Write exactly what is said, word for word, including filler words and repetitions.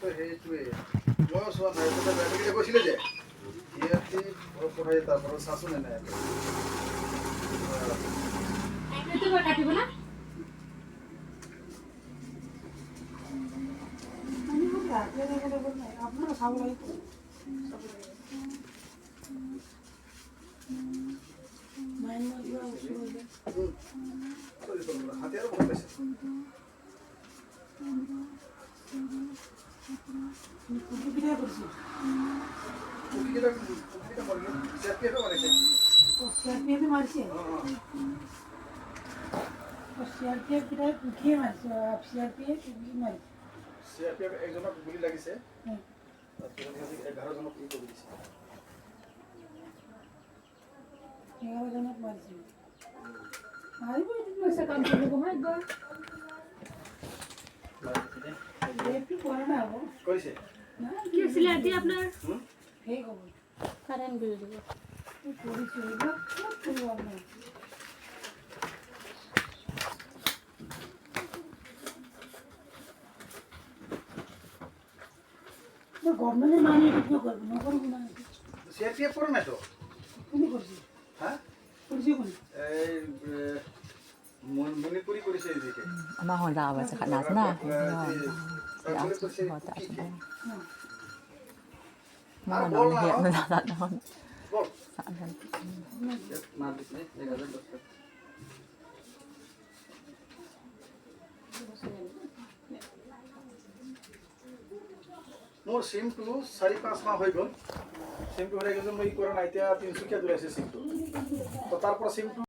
সেইটোৱে। মই চোৱা নাই, তাতে বেলেগে কৈছিলে যে, ইয়াতে ঘৰ পঠাই তাৰ পৰা চাচোন এনে। এইটো মই কাটিব না? আপোনাৰ চাব লাগিব। মাইন মাৰিব, ওচৰত। উম। চৰি, চৰি, হাতে আৰু বহুত পাইছে। কুকুৰকেইটাই কৰিছে। কুকুৰকেইটা, কুকুৰকেইটা মৰি গ'ল। চি আৰ পি এফে মাৰিছে। অ, চি আৰ পি এফে মাৰিছে? অ, অ। অ, চি আৰ পি এফ কেইটাই কুকুৰে মাৰিছে। অ, চি আৰ পি এফ কুকুৰে মাৰিছে। চি আৰ পি এফ একজনক গুলী লাগিছে। উম। আৰু সিহঁতে এঘাৰজনক ই কৰি দিছে। এঘাৰজনক মাৰিছে। মাৰিব, এইটো পইচা কাম কৰিব, হয়, গৈ। ৰেপটো কৰা নাই, হ'ব। কৰিছে? নাই, কি আছিলে আজি আপোনাৰ? হুম? সেই হ'ব। কাৰেণ্ট বিল দিব। এই কৰিছে, এইবিলাক ক'ত কৰিব আপোনাৰ? না, গভৰ্ণমেণ্টে মানি এইটো কিয় কৰিব? নকৰিব না এইটো। চি আৰ পি এফ কৰা নাই তো। কোনে কৰিছে? হা? কৰিছে কোনে? এই, এ, মণ-, মণিপুৰী কৰিছে এইটোকে। Ama ho da ba sa kana na. Mণিপুৰী কৰিছে এইটোকে। অ। Ma na he na da da na. Ball. Sa na. মাৰ দিছে, এক হাজাৰ দহ টকা। মোৰ চিমটো চাৰি পাঁচ মাহ হৈ গ'ল। চিমটো হেৰাই গৈছে, মই ই কৰা নাই, এতিয়া তিনিচুকীয়াত ওলাইছে চিমটো। তো তাৰ পৰা চিমটো